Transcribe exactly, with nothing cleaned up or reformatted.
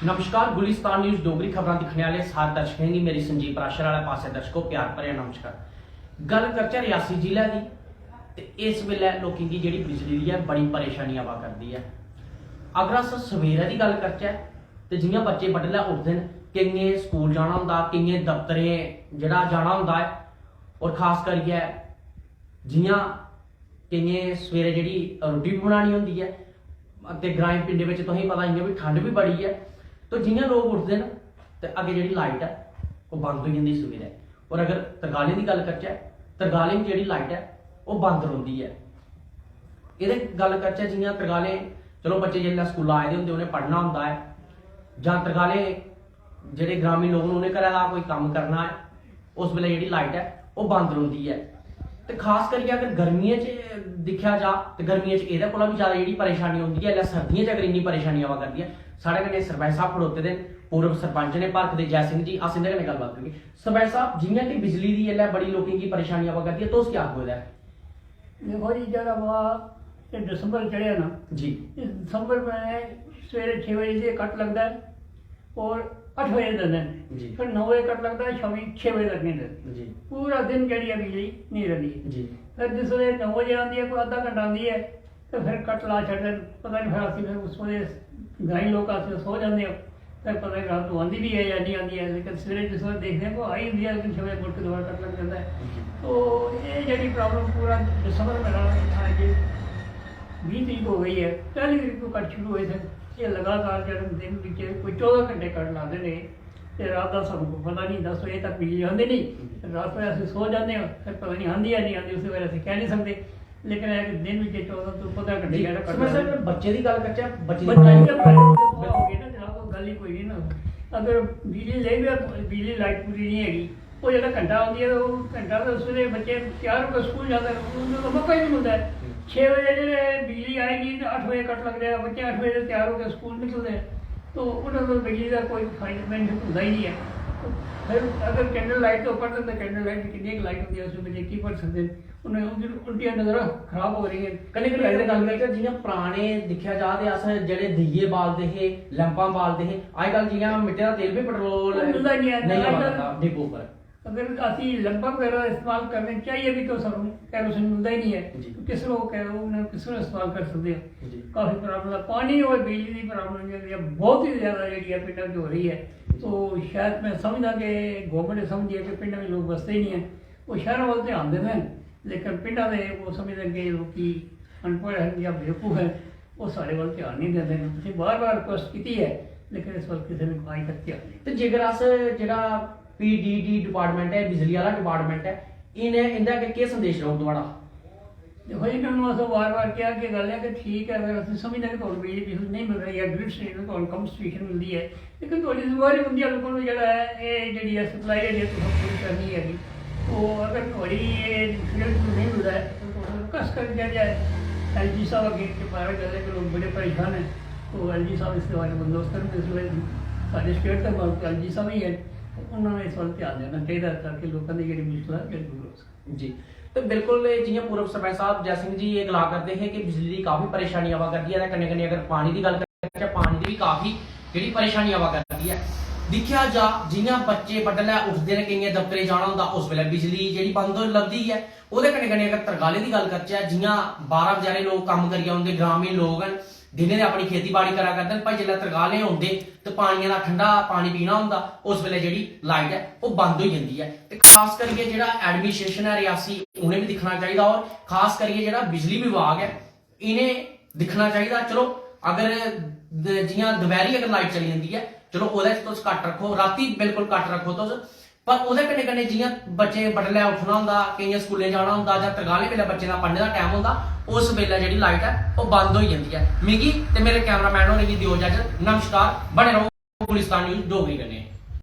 नमस्कार, गुलिस्तान न्यूज डोगरी खबरां दिक्खने आह्ले सारे दर्शकें गी मेरी संजीव पराशर आह्ले पासै दर्शको प्यार भरेआ नमस्कार। गल्ल करचै रियासी जिले दी, ते इस बेल्लै लोकें गी जेह्ड़ी बिजली दी ऐ, बड़ी परेशानी आवा करदी ऐ। अगर अस सवेरै दी गल्ल करचै, ते जि'यां बच्चे बडलै उठदे न, केइयें स्कूल जाना होंदा, केइयें दफ्तरें जेह्ड़ा जाना होंदा ऐ, और खास करियै जि'यां केइयें सवेरै जेह्ड़ी रुट्टी बी बनानी होंदी ऐ, ते ग्राएं पिंडें बिच तुसेंगी पता इ'यां बी ठंड बी बड़ी ऐ, तो जि'यां लोक उठदे न, ते अग्गें जेह्ड़ी लाइट ऐ, ओह् बंद होई जंदी सवेरै। और अगर तरकालें दी गल्ल करचै, तरकालें दी जेह्ड़ी लाइट ऐ, ओह् बंद रौंह्दी ऐ। एह्दे गल्ल करचै, जि'यां तरकालें, चलो, बच्चे जिसलै स्कूला आए दे होंदे, उ'नें पढ़ना होंदा ऐ, जां तरकालें जेह्ड़े ग्रामीण लोक न, उ'नें घरै दा कोई कम्म करना ऐ, उस बेल्लै जेह्ड़ी लाइट ऐ, ओह् बंद रौंह्दी ऐ। ते खास करियै अगर गर्मियें च दिक्खेआ जा, ते गर्मियें च एह्दे कोला बी जैदा जेह्ड़ी परेशानी औंदी ऐ, इसलै सर्दियें च अगर इन्नी परेशानी आवा करदी ऐ, साढ़े कन्नै सरपंच साहब खड़ोते दे न, पूर्व सरपंच ने भरख दे, जय सिंह जी, अस इं'दे कन्नै गल्लबात करगे। सरपंच साहब, जि'यां कि बिजली दी इसलै बड़ी लोकें गी परेशानी आवा करदी ऐ, तुस क्या आखो एह्दे? दिक्खो जी, जेह्ड़ा वा एह् दिसंबर चढ़ेआ ना, जी। इस दिसंबर में सवेरे छे बजे से कट लगदा है और अट्ठ बजे तक है। जी। फिर नौ बजे कट लगदा है, शामी छे बजे तक नहीं लगदा। जी। पूरा दिन जेह्ड़ी है बिजली नहीं रहंदी है। जी। फिर जिसले नौ बजे आंदी है, कोई अद्धा घंटा आंदी है, तो फिर कट ला छड़दे न। पता नहीं फिर असी फिर उस वेले ग्राईं लोक अस सो जांदे हो, फिर पता नहीं रात को आंदी भी है या नहीं आंदी है, लेकिन सवेरे जिस वेले देखदे हैं, वो आई होंदी है, लेकिन छे बजे मुड़ के दोबारा कट लग जाता है। तो ये जेह्ड़ी प्रॉब्लम पूरा दिसंबर महीना इत्थै आइयै बीह् तरीक हो गई है, पैह्ली तरीक को कट शुरू होए थे। ये लगातार जेह्ड़े दिन बिच कोई चौदां घंटे कट लांदे ने, ते रात दा सानूं कोई पता नहीं, दस बजे तक बिजली आंदी नहीं, ते रात को अस सो जांदे हो, फिर पता नहीं आंदी है नहीं आंदी, उस वेले अस कह नहीं सकदे। लेकिन इक दिन बिच चौदां तो पंदरां घंटे जी, जेह्ड़ा कट सरपंच साहब, लांदे। बच्चे दी गल्ल करचै, बच्चे दी बच्चे पढ़ाई दी गल्ल करो, हो गई ना जनाब, ओह् गल्ल ही कोई नहीं ना। अगर बिजली लेई भी, बिजली लाइट पूरी नहीं हैगी, वो जेह्ड़ा घंटा आंदी है, वो घंटा तो उसले बच्चे त्यार होकर स्कूल जाते हैं, उनको तो मौका ही नहीं मिलता है। छः बजे जेह्ड़े बिजली आएगी तो अट्ठ बजे कट लग जाएगा, बच्चे अट्ठ बजे त्यार होकर स्कूल निकलते हैं, तो उन्हें तो बिजली का कोई फायदा, बेनिफिट होता ही नहीं है। तो फिर अगर कैंडल लाइट के ऊपर, तो कैंडल लाइट कितनी एक लाइट होती है, उसमें बच्चे की पढ़ सकते हैं, उन्हें उनकी, उनकी नज़र खराब हो रही है। कन्नै कन्नै एह्दे गल्ल करचै, जि'यां पराने दिक्खेआ जा ते अस जेह्ड़े दीये बालदे हे, लैंपां बालदे हे, अजकल जि'यां मिट्टे दा तेल बी पेट्रोल ओह् मिलदा निं ऐ, नेईं अजकल आवा दा डिपो उप्पर। अगर असी लैंपां बगैरा इस्तेमाल करने चाहिए भी तो सानूं कैरोसिन मिलदा ही नहीं है। जी। किस लोग कैरो-, उन्हें किस तरह इस्तेमाल कर सकते हैं? जी। काफ़ी प्रॉब्लम है, पानी और बिजली की प्रॉब्लम जो है बहुत ही ज़्यादा जेह्ड़ी है पिंडां 'ਚ हो रही है। तो शायद मैं समझदा कि गौरमेंट समझदी है कि पिंडां 'ਚ लोग बसदे ही नहीं है, वो शैह्रां ਵੱਲ ध्यान ਦਿੰਦੇ ਨੇ, लेकिन पिंडां दे वो समझदे कि लोकी अनपढ़ हैं या बेवकूफ़ हैं, वो साढ़े ਵੱਲ ध्यान नहीं ਦਿੰਦੇ ਨੇ। ਅਸੀਂ ਬਾਰ-ਬਾਰ ਰਿਕੁਐਸਟ ਕੀਤੀ ਹੈ, लेकिन इस ਵੱਲ ਕਿਸੇ ਨੇ आज तक ध्यान नहीं। ते जेकर अस जेह्ड़ा पीडीडी डिपार्टमेंट ऐ, बिजली आह्ला डिपार्टमेंट ऐ, इ'नें, इं'दे अग्गें केह् संदेश रौह्ग थुआढ़ा? देखो जी, मैंने उसे बार बार कहा कि गल है कि ठीक है, अगर असं समझने कि तुहानू बिजली बिजली नहीं मिल रही है, ग्रिड से तुहानू कम स्टेशन मिलती है, लेकिन थोड़ी जिम्मेवारी बनती है लोगों को, जरा है ये जड़ी है सप्लाई जड़ी है तुहानू पूरी करनी है जी। तो अगर थोड़ी ये फील्ड में नहीं मिल रहा है तो तुहानू कस कर दिया जाए। एलजी साहब अगे के बारे गल है कि लोग बड़े परेशान हैं, तो एलजी साहब इसके बारे में बंदोबस्त करें। इसलिए सारे स्टेट का मालूम एलजी साहब ही है, तो उन्होंने इस वाल ध्यान देना चाहिए ताकि लोगों की जड़ी मुश्किल है दूर हो सके। जी। ते बिल्कुल, एह् जि'यां पूर्व सरपंच साहब जय सिंह जी एह् गला करदे हे कि बिजली दी काफी परेशानी आवा करदी ऐ, ते कन्नै कन्नै अगर पानी दी गल्ल करचै, पानी दी बी काफी जेह्ड़ी परेशानी आवा करदी ऐ। दिक्खेआ जा, जि'यां बच्चे बडलै उठदे न, केइयें दफ्तरे जाना होंदा, उस बेल्लै बिजली जेह्ड़ी बंद होई लभदी ऐ। ओह्दे कन्नै कन्नै अगर तरकालें दी गल्ल करचै, जि'यां बाह्रा बचैरे लोक कम्म करियै औंदे, ग्रामीण लोक न, दिनें दे अपनी खेती बाड़ी करा करदे न, भाई जिसलै तरकालें औंदे ते पानियै दा ठंडा पानी पीना होंदा, उस बेल्लै जेह्ड़ी लाइट ऐ ओह् बंद होई जंदी ऐ। ते खास करियै जेह्ड़ा एडमिनिस्ट्रेशन ऐ रियासी, उ'नें बी दिक्खना चाहिदा, और खास करियै जेह्ड़ा बिजली विभाग ऐ, इ'नें दिक्खना चाहिदा। चलो, अगर द-, जि'यां दपैह्री अगर लाइट चली जंदी ऐ, चलो ओह्दे च तुस कट रक्खो, रातीं बिल्कुल कट रक्खो तुस, पर ओह्दे कन्नै कन्नै जि'यां बच्चे बडलै उट्ठना होंदा, केइयें स्कूलें जाना होंदा, जां तरकालें बेल्लै बच्चें दा पढ़ने दा टैम होंदा, उस बेल्लै जेह्ड़ी लाइट ऐ ओह् बंद होई जंदी ऐ। मिगी ते मेरे कैमरामैन होरें गी देओ इजाजत। नमस्कार, बने रहो गुलिस्तान न्यूज डोगरी कन्नै।